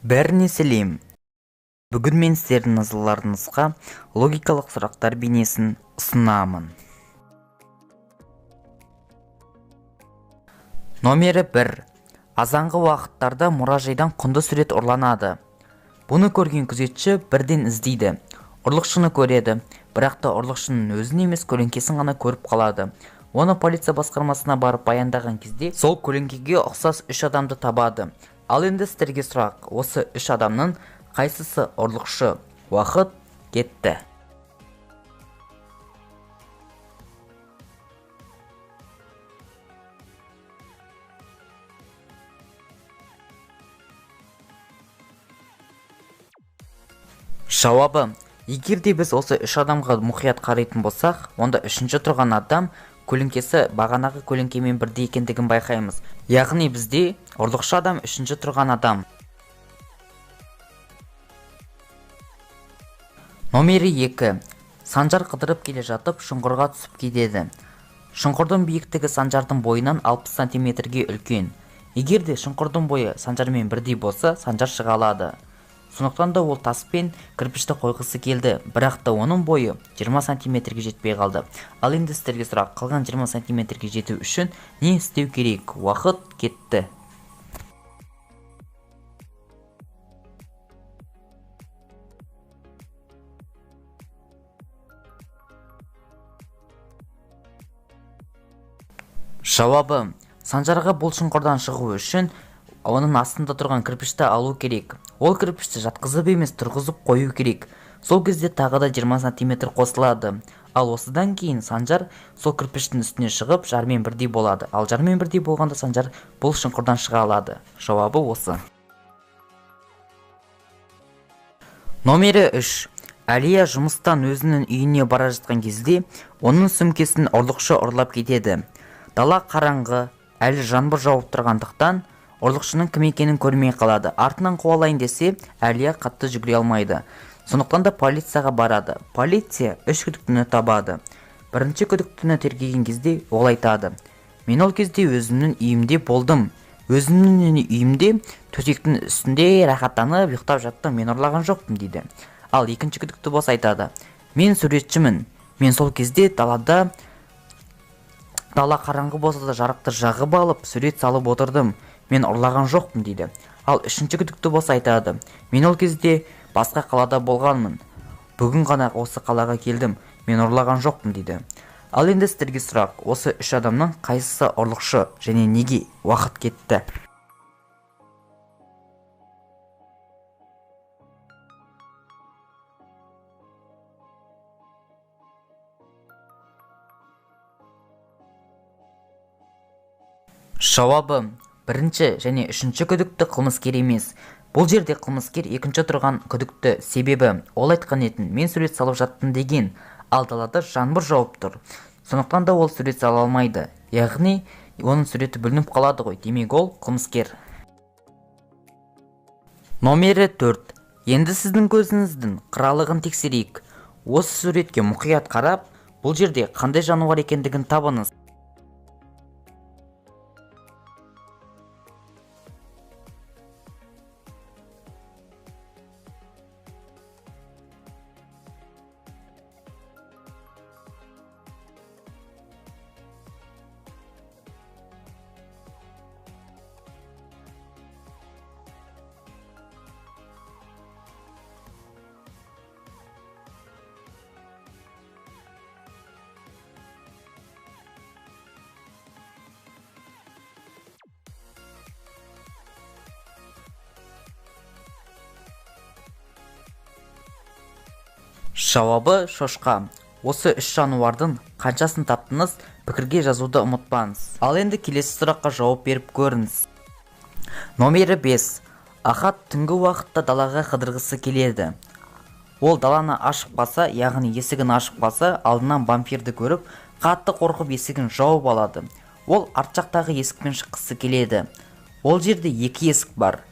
Бәріне сәлем. Бүгін мен сіздердің назарларыңызға логикалық сұрақтар бейнесін ұсынамын. Номері 1. Азанғы уақыттарда мұражайдан құнды сурет ұрланады. Бұны көрген күзетші бірден іздейді. Ұрлықшыны көреді, бірақ та ұрлықшының өзін емес, көлеңкесін ғана көріп қалады. Оны полиция басқармасына барып баяндаған кезде сол көлеңкеге ұқсас 3 адамды табады. Ал енді сіздерге сұрақ, осы 3 адамның қайсысы ұрлықшы? Уақыт кетті. Жауабы: егер де біз осы 3 адамға мұқият қарайтын болсақ, онда үшінші тұрған адам көлеңкесі бағанағы көлеңкемен бірдей екендігін байқаймыз. Яғни бізде ұрлықшы адам үшінші тұрған адам. Номері 2. Санжар қыдырып келе жатып шұңқырға түсіп кетеді. Шұңқырдың биіктігі Санжардың бойынан 60 сантиметрге үлкен. Егер де шұңқырдың бойы Санжармен бірдей болса, Санжар шыға алады. Сондықтан да ол тас пен кірпішті қойғысы келді, бірақ та оның бойы 20 сантиметрге жетпей қалды. Ал енді сіздерге сұрақ, қалған 20 сантиметрге жету үшін не істеу керек? Уақыт кетті. Жауабы: Санжарға бұл шұңқырдан шығу үшін оның астында тұрған кірпішті алу керек. Ол кірпішті жатқызып емес, тұрғызып қою керек. Сол кезде тағы да 20 сантиметр қосылады. Ал осыдан кейін Санжар сол кірпіштің үстіне шығып, жармен бірдей болады. Ал жармен бірдей болғанда Санжар бұл шұңқырдан шыға алады. Жауабы осы. Номері 3. Әлия жұмыстан өзінің үйіне бара жатқан кезде оның сөмкесін ұрлықшы ұрлап кетеді. Дала қараңғы, әлі жаңбыр жауып тұрғандықтан ұрлықшының кім екенін көрмей қалады. Артынан қуалайын десе, Әлия қатты жүгіре алмайды. Сондықтан да полицияға барады. Полиция 3 күдіктіні табады. Бірінші күдіктіні тергеген кезде ол айтады: мен ол кезде өзімнің үйімде болдым. Өзімнің үйімде төсектің үстінде рахаттанып ұйықтап жаттым, мен ұрлаған жоқпын дейді. Ал екінші күдікті болса айтады: мен суретшімін. Мен сол кезде далада, дала қараңғы болса да жарықты жағып алып сурет салып отырдым. Мен ұрлаған жоқпын дейді. Ал үшінші күдікті болса айтады: мен ол кезде басқа қалада болғанмын. Бүгін ғана осы қалаға келдім. Мен ұрлаған жоқпын дейді. Ал енді сіздерге сұрақ, осы 3 адамның қайсысы ұрлықшы және неге? Уақыт кетті. Жауабы: бірінші және үшінші күдікті қылмыскер емес. Бұл жерде қылмыскер екінші тұрған күдікті, себебі ол айтқан етін, мен сурет салып жаттым деген, ал далада жаңбыр жауып тұр. Сондықтан да ол сурет сала алмайды. Яғни оның суреті бүлініп қалады ғой, демек ол қылмыскер. Номері 4. Енді сіздің көзіңіздің қыралығын тексерейік. Осы суретке мұқият қарап, бұл жерде қандай жануар екендігін табыңыз. Жауабы шошқа. Осы 3 жануардың қаншасын таптыңыз, пікірге жазуды ұмытпаңыз. Ал енді келесі сұраққа жауап беріп көріңіз. Номері 5. Ахат түнгі уақытта далаға қыдырғысы келеді. Ол даланы ашып қалса, яғни есігін ашып қалса, алдынан вампирді көріп, қатты қорқып есігін жауып алады. Ол арт жақтағы есікпен шыққысы келеді. Ол жерде 2 есік бар.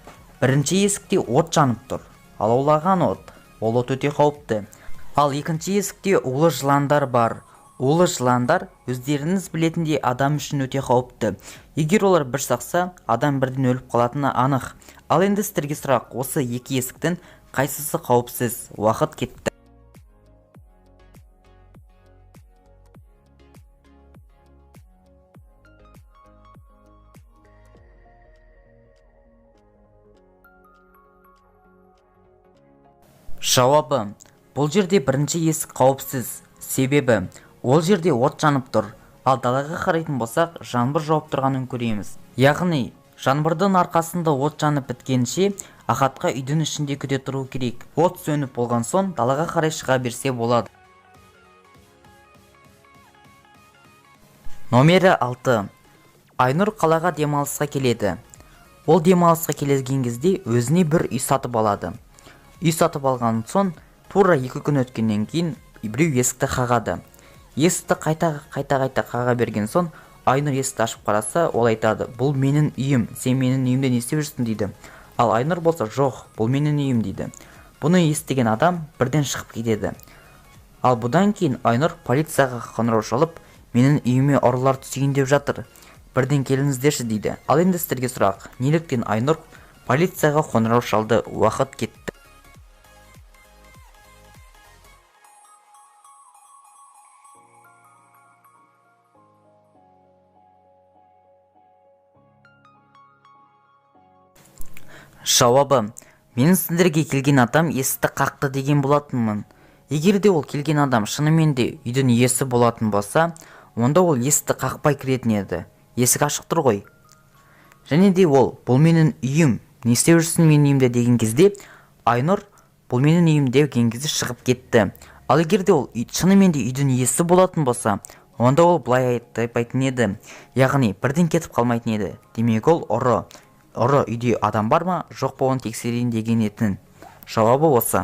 Бірінші есікте от жанып тұр. Алаулаған от. Ол от өте қауіпті. Ал екінші есікте улы жыландар бар. Улы жыландар өздеріңіз білетіндей адам үшін өте қауіпті. Егер олар бір шақса, адам бірден өліп қалатыны анық. Ал енді сіздерге сұрақ, осы екі есіктің қайсысы қауіпсіз? Уақыт кетті. Жауабы: бұл жерде бірінші есік қауіпсіз, себебі ол жерде от жанып тұр. Ал далаға қарайтын болсақ, жаңбыр жауып тұрғанын көреміз. Яғни жаңбырдың арқасында от жанып біткенше Ахатқа үйдің ішінде күте тұру керек. От сөніп болған соң далаға қарай шыға берсе болады. Номері 6. Айнұр қалаға демалысқа келеді. Ол демалысқа келген кезде өзіне бір үй сатып алады. Үй сатып алған соң тура 2 күн өткеннен кейін біреу есікті қағады. Есікті қайта-қайта қаға берген соң Айнұр есікті ашып қараса, ол айтады: бұл менің үйім, сен менің үйімде не істеп жүрсің дейді. Ал Айнұр болса, жоқ, бұл менің үйім дейді. Бұны естіген адам бірден шығып кетеді. Ал бұдан кейін Айнұр полицияға қоңырау шалып, менің үйіме ұрылар түсейін деп жатыр, бірден келіңіздерші дейді. Ал енді сіздерге сұрақ, неліктен Айнұр полицияға қоңырау шалды? Уақыт кетті. Жауабы: мен сіздерге келген адам есікті қақты деген болатынмын. Егер де ол келген адам шынымен де үйдің иесі болатын болса, онда ол есікті қақпай кіретін еді. Есік ашық тұр ғой. Және де ол, бұл менің үйім, не істеп жүрсің менің үйімде деген кезде, Айнұр бұл менің үйім деген кезде шығып кетті. Ал егер де ол шынымен де үйдің иесі болатын болса, онда ол былай айтпайтын еді. Яғни бірден кетіп қалмайтын еді. Демек ол ұры. Ұры үйде адам бар ма, жоқ па, оны тексерейін деген етін. Жауабы осы.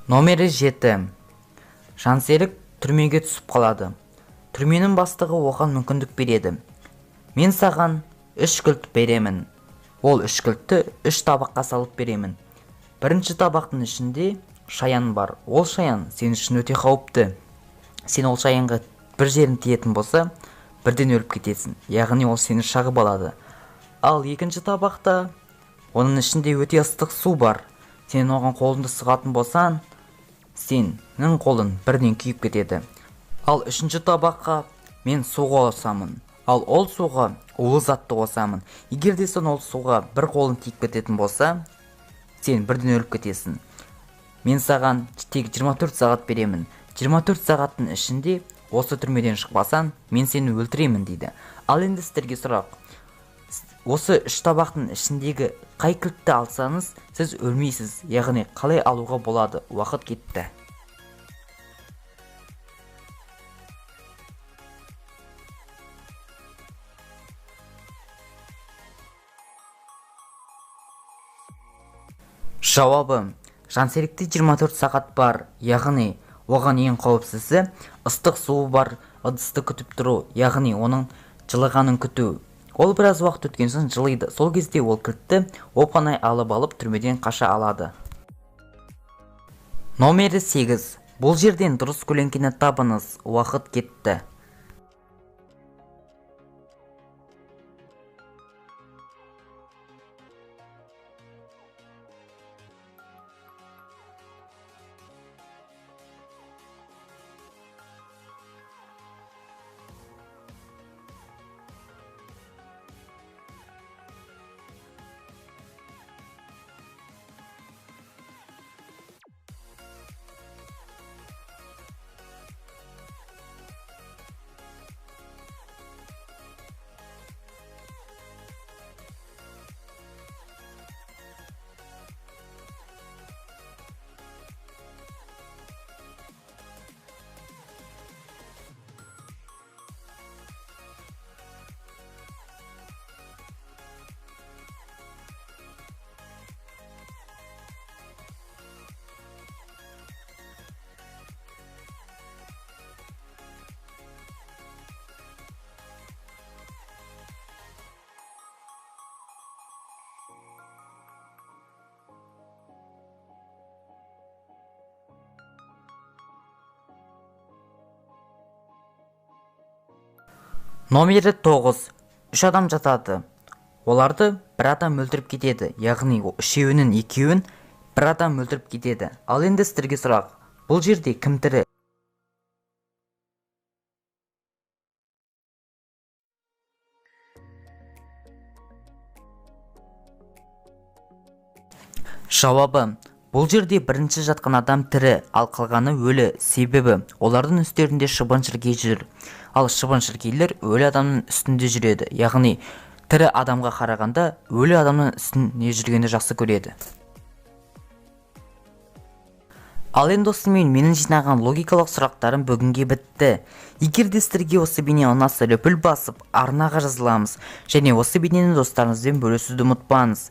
Номері 7. Жансерік түрмеге түсіп қалады. Түрменің бастығы оған мүмкіндік береді. Мен саған 3 кілт беремін. Ол 3 кілтті 3 табаққа салып беремін. Бірінші табақтың ішінде шаян бар. Ол шаян сен үшін өте қауіпті. Сен ол шаянға бір жерін тиетін болса, бірден өліп кетесің. Яғни ол сені шағып алады. Ал екінші табақта оның ішінде өте ыстық су бар. Сен оған қолыңды сұғатын болсаң, сенің қолың бірден күйіп кетеді. Ал үшінші табаққа мен су қосамын. Ал ол суға улы затты қосамын. Егер де сен ол суға бір қолың тиіп кететін болса, сен бірден өліп кетесің. Мен саған тек 24 сағат беремін. 24 сағаттың ішінде осы түрмеден шықпасаң, мен сені өлтіремін дейді. Ал енді сіздерге сұрақ. Осы 3 табақтың ішіндегі қай кілтті алсаңыз, сіз өлмейсіз. Яғни қалай алуға болады? Уақыт кетті. Жауабы: Жансерікте 24 сағат бар. Яғни оған ең қауіпсізі ыстық суы бар ыдысты күтіп тұру, яғни оның жылығанын күту. Ол біраз уақыт өткен соң жылиды. Сол кезде ол кілтті оп-оңай алып түрмеден қаша алады. Номері 8. Бұл жерден дұрыс көлеңкені табыңыз. Уақыт кетті. Номері 9. Үш адам жатады. Оларды бір адам өлтіріп кетеді, яғни үшеуінің екеуін бір адам өлтіріп кетеді. Ал енді сіздерге сұрақ: бұл жерде кім тірі? Жауабы: бұл жерде бірінші жатқан адам тірі, ал қалғаны өлі. Себебі олардың үстерінде шыбын-шіркей жүр. Ал шыбын-шіркейлер өлі адамның үстінде жүреді, яғни тірі адамға қарағанда өлі адамның үстінде жүргенді жақсы көреді. Ал енді осымен менің жинаған логикалық сұрақтарым бүгінге бітті. Егер де сіздерге осы бейне ұнаса, лүпіл басып, арнаға жазыламыз және осы бейнені достарыңызбен бөлісуді ұмытпаңыз.